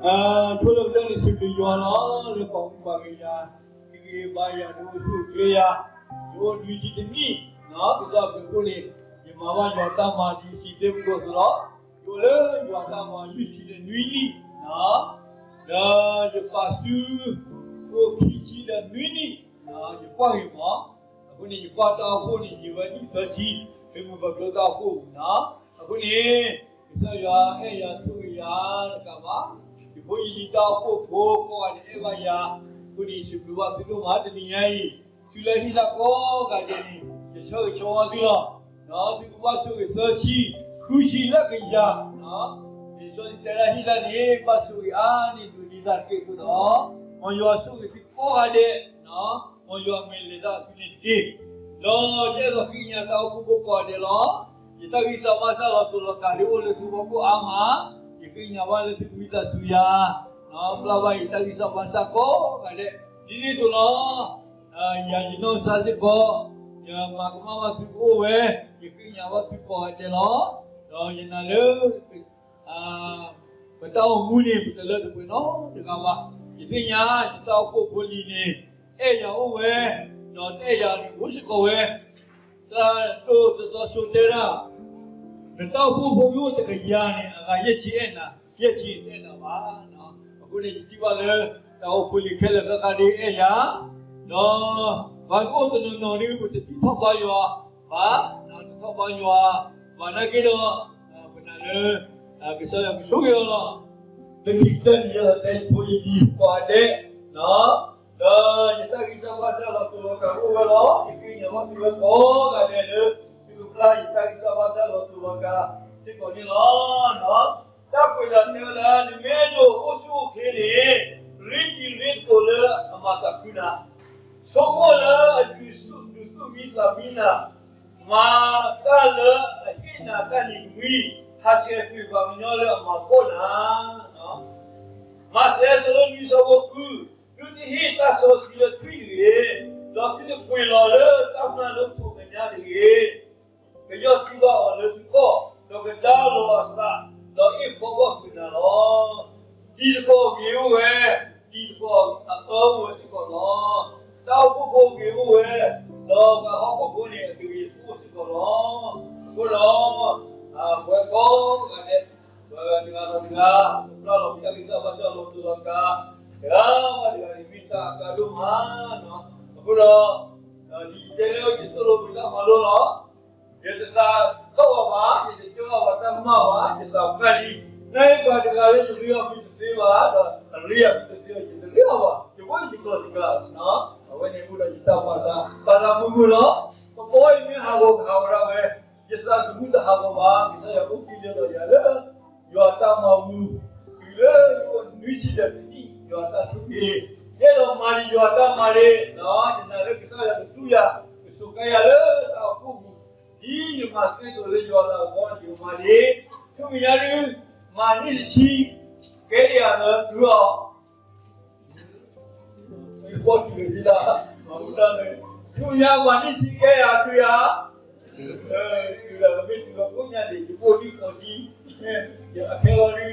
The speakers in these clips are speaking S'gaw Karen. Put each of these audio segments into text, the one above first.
အဆိလၢကတၢၢ်န့ၣ် စံးဘျုးယွၤလီၤ လၢပာ်မူပာ်ဂဲၤယၤ, ဟ့ၣ်ဂံၢ်ဘါယၤ ဒီးအိၣ်ဆူၣ်အိၣ်ချ့ယၤ, ယအိၣ်နွံဆံတနံၣ်, ကစၢ်ဘျုးအဃိန့ၣ်, ယမၤဘၣ်ယွၤတၢ်မၤဒ်ယစံးတ့ၢ်ပူၤအသိးလီၤ. ယအိၣ်လၢယွၤတၢ်မၤလွံၢ်ဆံဒီးနွံနံၣ်, ဒီးယပာ်စု, အိၣ်ခံဆံဒီးနွံနံၣ်, ယကွၢ်ဂ့ၤမး, အဃိန့ၣ် ယကွၢ်တၢ်အိၣ်ဖှိၣ်န့ၣ် ယံာ်ဝဲနံၣ်သၢဆံ, လၢမုၢ်ဘၣ်ကျိတၢ်အိၣ်ဖှိၣ်ပူၤန့ၣ်, အဃိန့ၣ်, ကစၢ်ယွၤအဲၣ်ယၤဆိၣ်ဂ့ၤယၤတကးဘၣ်, ယဖိယလံၤတၢ်အိၣ်ဖှိၣ်ဖိကိးဂၤဒဲးအဲၣ်ဘၣ်ယၤ, အဃိန့ၣ် ယစံးဘျုးဘၣ်သုဒိၣ်မး တနံၤညါအံၤ, သုလၢဟ့ၣ်တၢ်ကိးဂၤဒဲးန့ၣ် ယဆၢဂ့ၤဆၢဝါသုလီၤ. ဒီးသုကဘၣ်ဆိၣ်ဂ့ၤသၢဆံ, ဃုဆံလၢကယၤ, လံာ်စီဆှံတဲဒၣ်ဟ့ၣ်တၢ်န့ၣ် ဘၣ်ဆိၣ်ဂ့ၤအါန့ၢ်ဒိးန့ၢ်တၢ်တက့ၢ်အဃိဒီး, မ်ယွၤဆိၣ်ဂ့ၤသုကိးဂၤဒဲး, မ်ယွၤမဲာ်လဲၤတၢ်သုန့ၣ်တက့ၢ်. ဒီးယအဲၣ်ဒိးဃ့ကညးတၢ်အိၣ်ဖှိၣ်ဖိကိးဂၤဒဲးလီၤ. ယတၢ်ဂံၢ်စၢ်ဘါစၢ်လီၤတိၤလီၤကးဒ်အိၣ်လၢသုဖီခိၣ်အါမး, ယဃ့ကညးဘၣ်လၢသုကဝံသးစူၤယၤ, ပျၢ်ဘၣ်ယတၢ်ဂံၢ်စၢ်ဘါစၢ်ကိးဂၤဒဲး, ဒ်န့ၣ်အသိးလီၤ. ယၤယနီၢ်ကစၢ်စ့ၢ်ကီး, ယမၤကမၣ်ဘၣ်သုကအိၣ်ဝဲ, ယဃ့ကညးဘၣ်သုကိးဂၤဒဲးလီၤ. ဒီးယနာ်လၢ ပတၢ်အိၣ်မူန့ၣ် ပတလၢတပှဲၤနီတဂၤဘၣ်. ယသ့ၣ်ညါ ယတၢ်အိၣ်ဖှိၣ်ဖိလံၤန့ၣ် အဲၣ်ယၤအိၣ်ဝဲ, ဒီးတအဲၣ်ယၤန့ၣ် အိၣ်စ့ၢ်ကီးဝဲ. တၢ်ဒိၣ်တသီဆိတဲဒၣ်, နတၢ်အိၣ်ဖှိၣ်ဖိမ့ၢ်အိၣ်တကယၤန့ၣ် အဂၤယဲၢ်ဆံအဲၣ်နၤ, ယဲၢ်ဆံတအဲၣ်နၤဘၣ်. အဃိန့ၣ် ယထံၣ်ဘၣ်လၢ တၢ်အိၣ်ဖှိၣ်လံၤခဲလၢာ်ဃၣ်ဃၣ်ဒ်အဲၣ်ယၤ, ဒီး ပှၤကအိၣ်တနီၤနီၤဒ် ပတထံၣ်ထီၣ်ဘါယွၤဘၣ်, တထီၣ်ဘါယွၤဘၣ်နာ်က့ဒီး, ပနာ်လၢ ကစၢ်ယွၤကဆိၣ်ဂ့ၤအီၤလီၤ. လၢခံကတၢၢ်န့ၣ် ယအဲၣ်ဒိးတဲယဖိယလံၤကိးဂၤဒဲး, ဒီးယတၢ်ဂံၢ်စၢ်ဘါစၢ်လီၤတိၤလီၤကးအိၣ်ဝဲလီၤ. ယဃ့ကညးဘၣ်သုဝဲကိးဂၤဒဲးလၢ သုကပျၢ်ယတၢ်ဂံၢ်စၢ်ဘါစၢ်လီၤတိၤလီၤကးစ့ၢ်ကီးန့ၣ်လီၤ. တၢ်ကွဲးလီၤတဲဝဲဒၣ် နမ့ၢ်အဲၣ်ဒိးအိၣ်ဆူၣ်အိၣ်ချ့န့ၣ်, ရ့တံၤရ့သကိးလၢအမၤသးခုနၤ, ဆိကမိၣ်လၢအဒုးသူၣ်မံသးမံနၤ, မၤတၢ်လၢအဟ့ၣ်နၤတၢ်နံၤကမှံ, ဟးဆှဲးကွံာ်ပှၤကညီလၢအမၤဖှီၣ်နၤ မးသဲ အဆၢဒိၣ်လွံၢ် အဆၢဖိဃု, သုတဟ့ၣ်တၢ်စီဆှံလၢထွံၣ်တဂ့ၤ, ဒီးသုတကွံာ်လီၤလၢတၢ်မျၢ်လၢခိၣ်မဲာ်ညါတဂ့ၤ, ကယီၢ်ထံဘၣ်အီၤလၢသုခီၣ်, ဒီးကဒါလီၤအသး, ဒီးအ့ၣ်ဖီဘီၣ်ကွံာ်နၤလီၤ. တံၤသကိးအဂ့ၤအိၣ်ဝဲ, တံၤသကိးအအၢအိၣ်ဝဲစ့ၢ်ကီးလီၤ. တၢ်အိၣ်ဖှိၣ်ဖိအဂ့ၤအိၣ်ဝဲ, ဒီးပှၤဟီၣ်ခိၣ်ဖိန့ၣ် အဂ့ၤအိၣ်စ့ၢ်ကီးလီၤ. အဃိဒီး ပဝဲကိးဂၤဒဲး, ပတဂၤဒီးတဂၤ, ပပျၢ်လီၤပတၢ်ဂံၢ်စၢ်ဘါစၢ်လီၤတိၤလီၤကး, တဂၤဘၣ်တဂၤန့ၣ် မ့ၢ်တၢ်အကါဒိၣ်မး, အဃိဒီး ဒ်ယတဲလၢယသိၣ်လိပတၢ်မၤလိလီၤ. ယတစးထီၣ်ဘၣ်ဘၣ်, ယတကၢဘၣ်ဘၣ်တၢ်ကမၣ်ဘၣ်, ယသးပှၢ်လံ. နာ်ယပှၤတဂၤလၢယရ့အီၤမ့ၢ်တသ့ဘၣ်ဒီး အရ့ယၤမ့ၢ်တသ့ဒီး ယတရ့အီၤဘၣ်, ယဘၣ်ယကျီၢ်တဂၤ, အဝဲန့ၣ်အိၣ်ဒီးယတၢ်ပာ်သး, ပာ်သးမုာ်မုာ်လီၤ. ပဘီအံၤမ့ၢ်ဟးဂီၤကဟးဂီၤဒၣ်ဝဲ, ယသးသမူတဟးဂီၤဘၣ်, ကစၢ်ယွၤအိၣ်ကံလၢဒီးယၤလၢ ယွၤတၢ်မၤမူ, တုၤလၢယအိၣ်နွံဆံဒီးတနံၣ် ယွၤတၢ်ဆိၣ်ဂ့ၤ, ယအဲၣ်ဒိးမၤဒံးယွၤတၢ်မၤဒံး, ယနာ်လၢကစၢ်ယွၤကသူယၤ, ကစူးကါယၤလၢတၢ်အိၣ်ဖှိၣ်ပူၤ, ဒ်ယမၤသ့ဒိးလၢယွၤလၤကပီၤန့ၣ် ယကမၤဒံး, ဆူမဲာ်ညါဒုး, မၤနံၣ်တဆံ, ကဲယၤလၢသုအီၤ ယဖီၣ်တုၤလၢဒ်လဲၣ်, ဆူညါမၤနံၣ်ဆံကဲယၤတုၤယၤ, တုၤလၢမ့ၢ်တုၤလၢကိးညါန့ၣ် ယဘိၣ်ဒံးခီၣ်ဒံး, အခဲလီၤဒုး,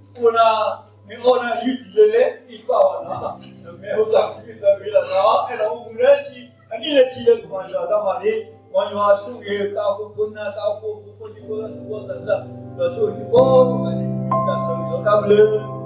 အိၣ်နၤ, မ့ၢ်အီၣ်နၤယုၢ်တုၤလၢလဲၣ် အံၤဘၣ်ဘၣ်နီၤ, မ့ၢ်အိၣ်သးခုသးဂ့ၤလီၤနီၤ, အဲၣ်ဒိးအိၣ်မူလၢဆံ, အနံၣ်လၢဆံလၢကမၤယွၤတၢ်မၤန့ၣ်, မ်ယွၤဆိၣ်ဂ့ၤတၢ်အိၣ်ဖှိၣ်ဖိနၢ် တၢ်အိၣ်ဖှိၣ်ဖိဖိဒံဖိသၣ်သၣ်, ဒီးဆိၣ်ဂ့ၤသုကိးဂၤဒဲး, တၢ်ဆိၣ်ဂ့ၤလီၤတၢ်ဘျုး